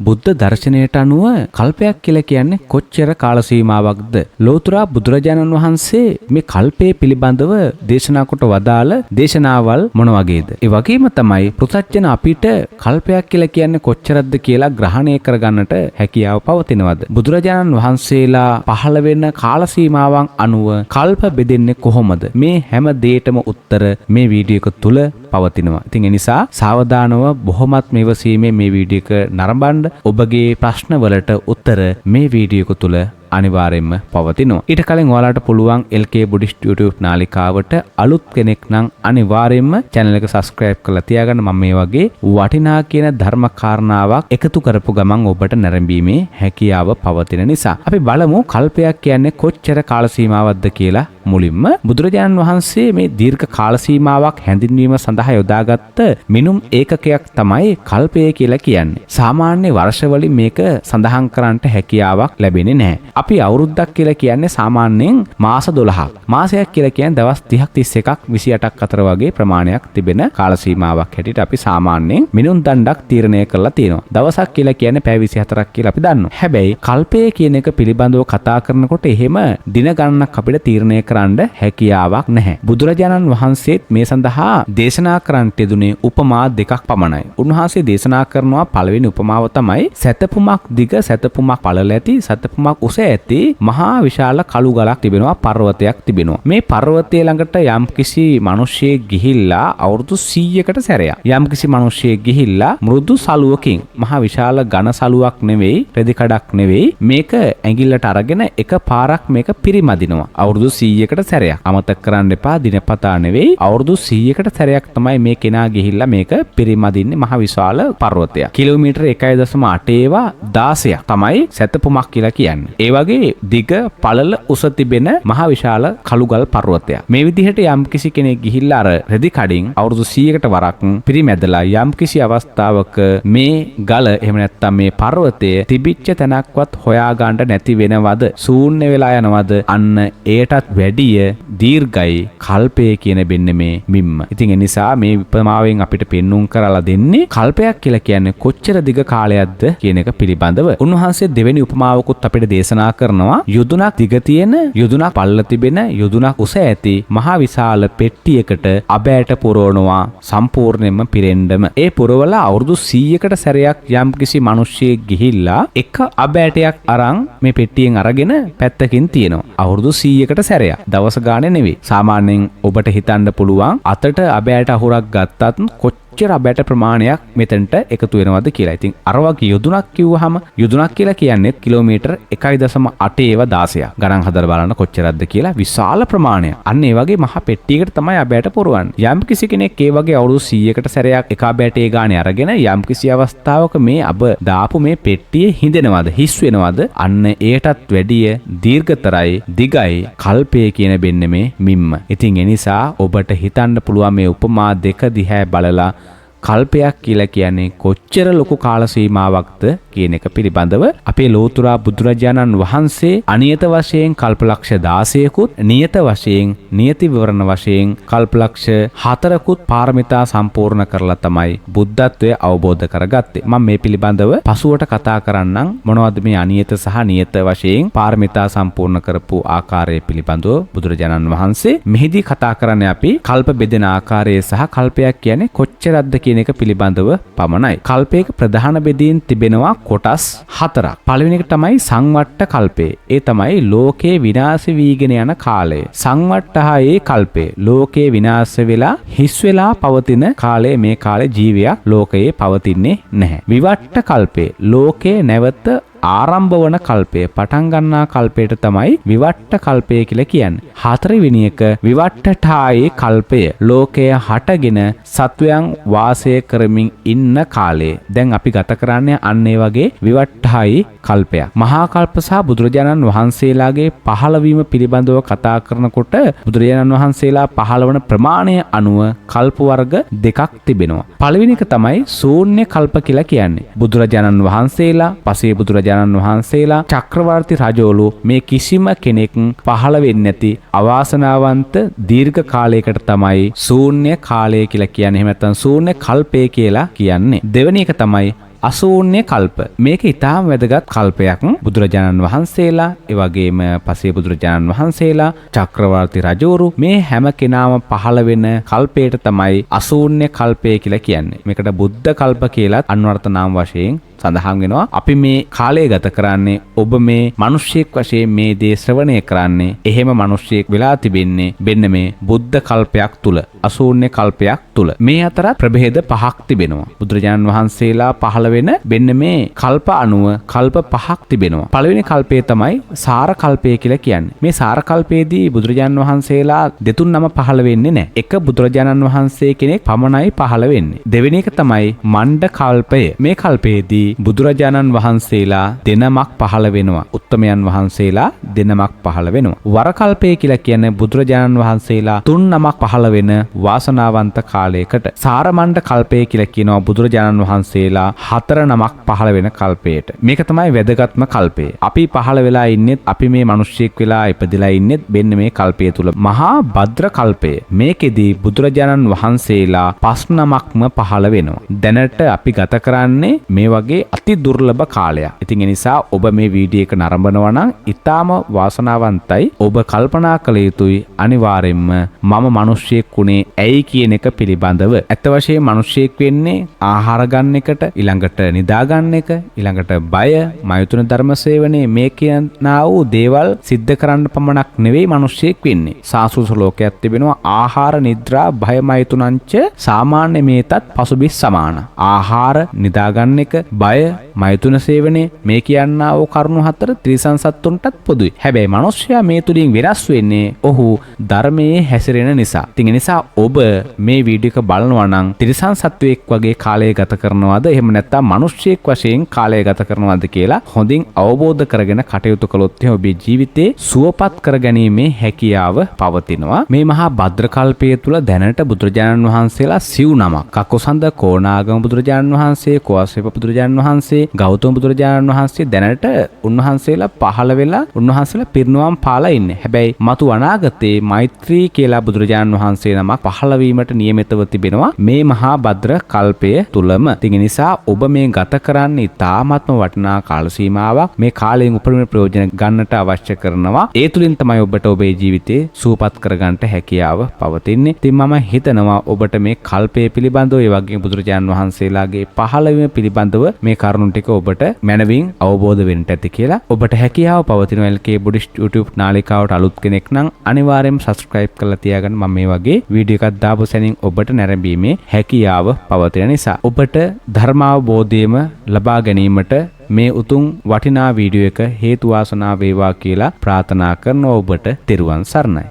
බුද්ධ දර්ශනයට අනුව කල්පයක් කියලා කියන්නේ කොච්චර කාල සීමාවක්ද? ලෝතර බුදුරජාණන් වහන්සේ මේ කල්පය පිළිබඳව දේශනා කොට වදාළ දේශනාවල් මොන වගේද? ඒ වගේම තමයි පෘථග්ජන අපිට කල්පයක් කියලා කියන්නේ කොච්චරක්ද කියලා ග්‍රහණය කරගන්නට හැකියාව පවතිනවද? බුදුරජාණන් වහන්සේලා පහළ වෙන කාල සීමාවන් අනුව කල්ප බෙදෙන්නේ කොහොමද? මේ හැම දෙයකටම උත්තර මේ වීඩියෝ එක තුල පවතිනවා. ඉතින් ඒ නිසා සාවධානව බොහොමත් ඉවසීමෙන් මේ වීඩියෝ එක නරඹන්න. ඔබගේ ප්‍රශ්න වලට උත්තර මේ වීඩියෝ එක තුල අනිවාර්යයෙන්ම පවතිනවා. ඊට කලින් ඔයාලට පුළුවන් LK Buddhist YouTube නාලිකාවට අලුත් කෙනෙක් නම් අනිවාර්යයෙන්ම channel එක subscribe කරලා තියාගන්න. මම මේ වගේ වටිනා කියන ධර්ම කාරණාවක් එකතු කරපු ගමන් ඔබට නැරඹීමේ හැකියාව පවතින නිසා. අපි බලමු කල්පයක් කියන්නේ කොච්චර කාල සීමාවක්ද කියලා. මුලින්ම බුදුරජාණන් වහන්සේ මේ දීර්ඝ කාල සීමාවක් හැඳින්වීම සඳහා යොදාගත්ත මිනුම් ඒකකයක් තමයි කල්පය කියලා කියන්නේ. සාමාන්‍ය වර්ෂවලින් මේක සඳහන් කරන්නට හැකියාවක් ලැබෙන්නේ නැහැ. අපි අවුරුද්දක් කියලා කියන්නේ සාමාන්‍යයෙන් මාස 12ක්. මාසයක් කියලා කියන්නේ දවස් 30ක් 31ක් 28ක් අතර වගේ ප්‍රමාණයක් තිබෙන කාල සීමාවක් හැටියට අපි සාමාන්‍යයෙන් මිනුම් දණ්ඩක් තීරණය කරලා තියෙනවා. දවසක් කියලා කියන්නේ පැය 24ක් කියලා අපි දන්නවා. හැබැයි කල්පය කියන එක පිළිබඳව කතා කරනකොට එහෙම දින ගණනක් අපිට තීරණය කරන්න හැකියාවක් නැහැ. බුදුරජාණන් වහන්සේත් මේ සඳහා දේශනා කරන්නට යෙදුනේ උපමා දෙකක් පමණයි. උන්වහන්සේ දේශනා කරනවා පළවෙනි උපමාව තමයි සැතපුමක් දිග සැතපුමක් පළල ඇති සැතපුමක් උස ඇති මහා විශාල කළු ගලක් තිබෙනවා, පර්වතයක් තිබෙනවා. මේ පර්වතය ළඟට යම්කිසි මිනිහෙක් ගිහිල්ලා අවුරුදු 100කට සැරයක් යම්කිසි මිනිහෙක් ගිහිල්ලා මෘදු සලුවකින්, මහා විශාල ඝන සලුවක් නෙවෙයි, රෙදි කඩක් නෙවෙයි, මේක ඇඟිල්ලට අරගෙන එක පාරක් මේක පිරිමදිනවා. අවුරුදු 100කට සැරයක්. අමතක කරන්න එපා, දිනපතා නෙවෙයි, අවුරුදු 100කට සැරයක් තමයි මේ කෙනා ගිහිල්ලා මේක පිරිමදින්නේ. මහා විශාල පර්වතයක්. කිලෝමීටර් 1.8 ඒවා 16ක් තමයි සැතපුමක් කියලා කියන්නේ. ඒ වගේ දිග පළල උස තිබෙන මහ විශාල කළුගල් පර්වතයක්. මේ විදිහට යම්කිසි කෙනෙක් ගිහිල්ලා අර රෙදි කඩින් අවුරුදු 100කට වරක් පිරිමැදලා යම්කිසි අවස්ථාවක මේ ගල එහෙම නැත්නම් මේ පර්වතය තිබිච්ච තැනක්වත් හොයාගන්න නැති වෙනවද, ශූන්‍ය වෙලා යනවද, අන්න එයටත් වැඩිය දීර්ඝයි කල්පය කියන බෙන්න මේ මිම්ම. ඉතින් ඒ නිසා මේ උපමාවෙන් අපිට පෙන්눔 කරලා දෙන්නේ කල්පයක් කියලා කියන්නේ කොච්චර දිග කාලයක්ද කියන එක පිළිබඳව. උන්වහන්සේ දෙවෙනි උපමාවකුත් අපිට දේශනා කරනවා. යොදුනක් දිග තියෙන, යොදුනක් පළල තිබෙන, යොදුනක් උස ඇති මහා විශාල පෙට්ටියකට අබෑට පුරවනවා සම්පූර්ණයෙන්ම පිරෙන්නම. ඒ පුරවලා අවුරුදු 100කට සැරයක් යම්කිසි මිනිහෙක් ගිහිල්ලා එක අබෑටයක් අරන් මේ පෙට්ටියෙන් අරගෙන පැත්තකින් තියෙනවා. අවුරුදු 100කට සැරයක්. දවස ගානේ නෙවෙයි. සාමාන්‍යයෙන් ඔබට හිතන්න පුළුවන් අතට අබෑට අහුරක් ගත්තත් කොච්චර අබෑට ප්‍රමාණයක් මෙතනට එකතු වෙනවද කියලා. ඉතින් අර වගේ යොදුනක් කිව්වහම යොදුනක් කියලා කියන්නේ කිලෝමීටර් 1.8 ඒවා 16ක්. ගණන් හදලා බලන්න කොච්චරක්ද කියලා, විශාල ප්‍රමාණයක්. අන්න ඒ වගේ මහා පෙට්ටියකට තමයි අබෑට පුරවන්නේ. යම් කිසි කෙනෙක් ඒ වගේ අවුරුදු 100කට සැරයක් එක අබෑට ඒ ගානේ අරගෙන යම් කිසි අවස්ථාවක මේ අබ දාපු මේ පෙට්ටිය හිඳෙනවද, හිස් වෙනවද, අන්න එයටත් වැඩිය දීර්ඝතරයි දිගයි කල්පය කියන බෙන්න මේ මිම්ම. ඉතින් ඒ නිසා ඔබට හිතන්න පුළුවන් මේ උපමා දෙක දිහා බලලා කල්පයක් කියලා කියන්නේ කොච්චර ලොකු කාල සීමාවක්ද කියන එක පිළිබඳව. අපේ ලෝතුරා බුදුරජාණන් වහන්සේ අනියත වශයෙන් කල්පලක්ෂ 16කුත් නියත වශයෙන් නියති විවරණ වශයෙන් කල්පලක්ෂ 4කුත් පාරමිතා සම්පූර්ණ කරලා තමයි බුද්ධත්වය අවබෝධ කරගත්තේ. මම මේ පිළිබඳව පසුවට කතා කරන්නම් මොනවද මේ අනියත සහ නියත වශයෙන් පාරමිතා සම්පූර්ණ කරපු ආකාරය පිළිබඳව බුදුරජාණන් වහන්සේ. මෙහිදී කතා කරන්නේ අපි කල්ප බෙදෙන ආකාරය සහ කල්පයක් කියන්නේ කොච්චරක්ද කියන එක පිළිබඳව පමණයි. කල්පයක ප්‍රධාන බෙදීම් තිබෙනවා කොටස් 4ක්. පළවෙනි එක තමයි සංවට්ට කල්පය. ඒ තමයි ලෝකේ විනාශ වීගෙන යන කාලය. සංවට්ටහයේ කල්පය. ලෝකේ විනාශ වෙලා හිස් වෙලා පවතින කාලය. මේ කාලේ ජීවයක් ලෝකයේ පවතින්නේ නැහැ. විවට්ට කල්පය. ලෝකේ නැවත ආරම්භ වන කල්පය, පටන් ගන්නා කල්පයට තමයි විවට්ට කල්පය කියලා කියන්නේ. හතරවෙනි එක විවට්ටඨායේ කල්පය. ලෝකය හටගෙන සත්වයන් වාසය කරමින් ඉන්න කාලය. දැන් අපි ගත කරන්නේ අන්න ඒ වගේ විවට්ටායි කල්පයක්. මහා කල්ප සහ බුදුරජාණන් වහන්සේලාගේ පහළවීම පිළිබඳව කතා කරනකොට බුදුරජාණන් වහන්සේලා පහළවන ප්‍රමාණය අනුව කල්ප වර්ග දෙකක් තිබෙනවා. පළවෙනි එක තමයි ශූන්‍ය කල්ප කියලා කියන්නේ. බුදුරජාණන් වහන්සේලා, පසේ බුදුරජාණන් වහන්සේලා, චක්‍රවර්ති රජවරු මේ කිසිම කෙනෙක් පහළ වෙන්නේ නැති අවාසනාවන්ත දීර්ඝ කාලයකට තමයි ශූන්‍ය කාලය කියලා කියන්නේ. එහෙම නැත්නම් ශූන්‍ය කල්පය කියලා කියන්නේ. දෙවෙනි එක තමයි අශූන්‍ය කල්ප. මේක ඉතාම වැදගත් කල්පයක්. බුදුරජාණන් වහන්සේලා, ඒ වගේම පසේ බුදුරජාණන් වහන්සේලා, චක්‍රවර්ති රජවරු මේ හැම කෙනාම පහළ වෙන කල්පයට තමයි අශූන්‍ය කල්පය කියලා කියන්නේ. මේකට බුද්ධ කල්ප කියලාත් අන්වර්ථ නාම වශයෙන් සඳහන් වෙනවා. අපි මේ කාලය ගත කරන්නේ, ඔබ මේ මිනිස්සෙක් වශයෙන් මේ දේ ශ්‍රවණය කරන්නේ, එහෙම මිනිස්සෙක් වෙලා තිබෙන්නේ මෙන්න මේ බුද්ධ කල්පයක් තුල, අශූන්‍ය කල්පයක් තුල. මේ අතරත් ප්‍රභේද පහක් තිබෙනවා. බුදුරජාණන් වහන්සේලා පහළ වෙන මෙන්න මේ කල්ප අනුව කල්ප පහක් තිබෙනවා. පළවෙනි කල්පය තමයි සාර කල්පය කියලා කියන්නේ. මේ සාර කල්පයේදී බුදුරජාණන් වහන්සේලා දෙතුන් නම පහළ වෙන්නේ නැහැ. එක බුදුරජාණන් වහන්සේ කෙනෙක් පමණයි පහළ වෙන්නේ. දෙවෙනි එක තමයි මණ්ඩ කල්පය. මේ කල්පයේදී බුදුරජාණන් වහන්සේලා දෙනමක් පහළ වෙනවා. උත්තමයන් වහන්සේලා දෙනමක් පහළ වෙනවා. වර කල්පය කියලා කියන්නේ බුදුරජාණන් වහන්සේලා තුන් නමක් පහළ වෙන වාසනාවන්ත කාලයකට. සාරමණ්ඩ කල්පය කියලා කියනවා බුදුරජාණන් වහන්සේලා හතර නමක් පහළ වෙන කල්පයට. මේක තමයි වැදගත්ම කල්පය. අපි පහළ වෙලා ඉන්නෙත්, අපි මේ මිනිස්සෙක් වෙලා ඉපදිලා ඉන්නෙත් මෙන්න මේ කල්පය තුල. මහා භද්‍ර කල්පය. මේකෙදී බුදුරජාණන් වහන්සේලා පස් නමක්ම පහළ වෙනවා. දැනට අපි ගත කරන්නේ මේ වගේ අති දුර්ලභ කාලයක්. ඉතින් ඒ නිසා ඔබ මේ වීඩියෝ එක නරඹනවා නම් ඉතාම වාසනාවන්තයි. ඔබ කල්පනා කළ යුතුයි අනිවාර්යෙන්ම මම මිනිස්සෙක් වුණේ ඇයි කියන එක පිළිබඳව. ඇත්ත වශයෙන්ම මිනිස්සෙක් වෙන්නේ ආහාර ගන්න එකට, ඊළඟට නිදා ගන්න එක, ඊළඟට බය, මෛතුන ධර්ම සේවනයේ මේ කියනා වූ දේවල් සිද්ධ කරන්න පමණක් නෙවෙයි මිනිස්සෙක් වෙන්නේ. සාසුස ලෝකයක් තිබෙනවා. ආහාර, නිද්‍රා, භය, මෛතුනංච සාමාන්‍ය මේතත් පසුබිස් සමාන. ආහාර, නිදා ගන්න එක, බය, මෛතුන සේවනයේ මේ කියනා වූ කරුණු හතර ත්‍රිසං සත්තුන්ටත් පොදුයි. හැබැයි මිනිස්සයා මේ තුලින් වෙනස් වෙන්නේ ඔහු ධර්මයේ හැසිරෙන නිසා. ඉතින් ඒ නිසා ඔබ මේ වීඩියෝ එක බලනවා නම් ත්‍රිසං සත්වයෙක් වගේ කාලය ගත කරනවද, එහෙම නැත්නම් මිනිස්සෙක් වශයෙන් කාලය ගත කරනවද කියලා හොඳින් අවබෝධ කරගෙන කටයුතු කළොත් එහෙනම් ඔබේ ජීවිතේ සුවපත් කරගැනීමේ හැකියාව පවතිනවා. මේ මහා භද්‍ර කල්පය තුල දැනට බුදුරජාණන් වහන්සේලා සිව් නමක්, කකුසඳ කෝණාගම බුදුරජාණන් වහන්සේ, කෝසෙප බුදුරජාණන් වහන්සේ, ගෞතම බුදුරජාණන් වහන්සේ දැනට උන්වහන්සේලා පහළ වෙලා උන්වහන්සේලා පිරිනුවම් පාලා ඉන්නේ. හැබැයි මතු අනාගතයේ මෛත්‍රී කියලා බුදුරජාණන් වහන්සේ නමක් පහළ වීමට නියමිතව තිබෙනවා මේ මහා භද්‍ර කල්පය තුලම. ඉතින් ඒ නිසා ඔබ මේ ගත කරන්නේ ඉතාමත්ම වටිනා කාල සීමාවක්. මේ කාලයෙන් උපරිම ප්‍රයෝජන ගන්නට අවශ්‍ය කරනවා. ඒ තුලින් තමයි ඔබට ඔබේ ජීවිතේ සුවපත් කරගන්නට හැකියාව පවතින්නේ. ඉතින් මම හිතනවා ඔබට මේ කල්පය පිළිබඳව, ඒ වගේම බුදුරජාණන් වහන්සේලාගේ පහළවීම පිළිබඳව මේ කරුණු ටික ඔබට මනවින් අවබෝධ වෙන්නට ඇති කියලා. ඔබට හැකියාව පවතින LK Buddhist YouTube නාලිකාවට අලුත් කෙනෙක් නම් අනිවාර්යයෙන්ම subscribe කරලා තියාගන්න. මම මේ වගේ වීඩියෝ එකක් දාපු සැනින් ඔබට නැරඹීමේ හැකියාව පවතින නිසා ඔබට ධර්මාවබෝධයම ලබා ගැනීමට මේ උතුම් වටිනා වීඩියෝ එක හේතු වාසනා වේවා කියලා ප්‍රාර්ථනා කරන ඔබට තෙරුවන් සරණයි.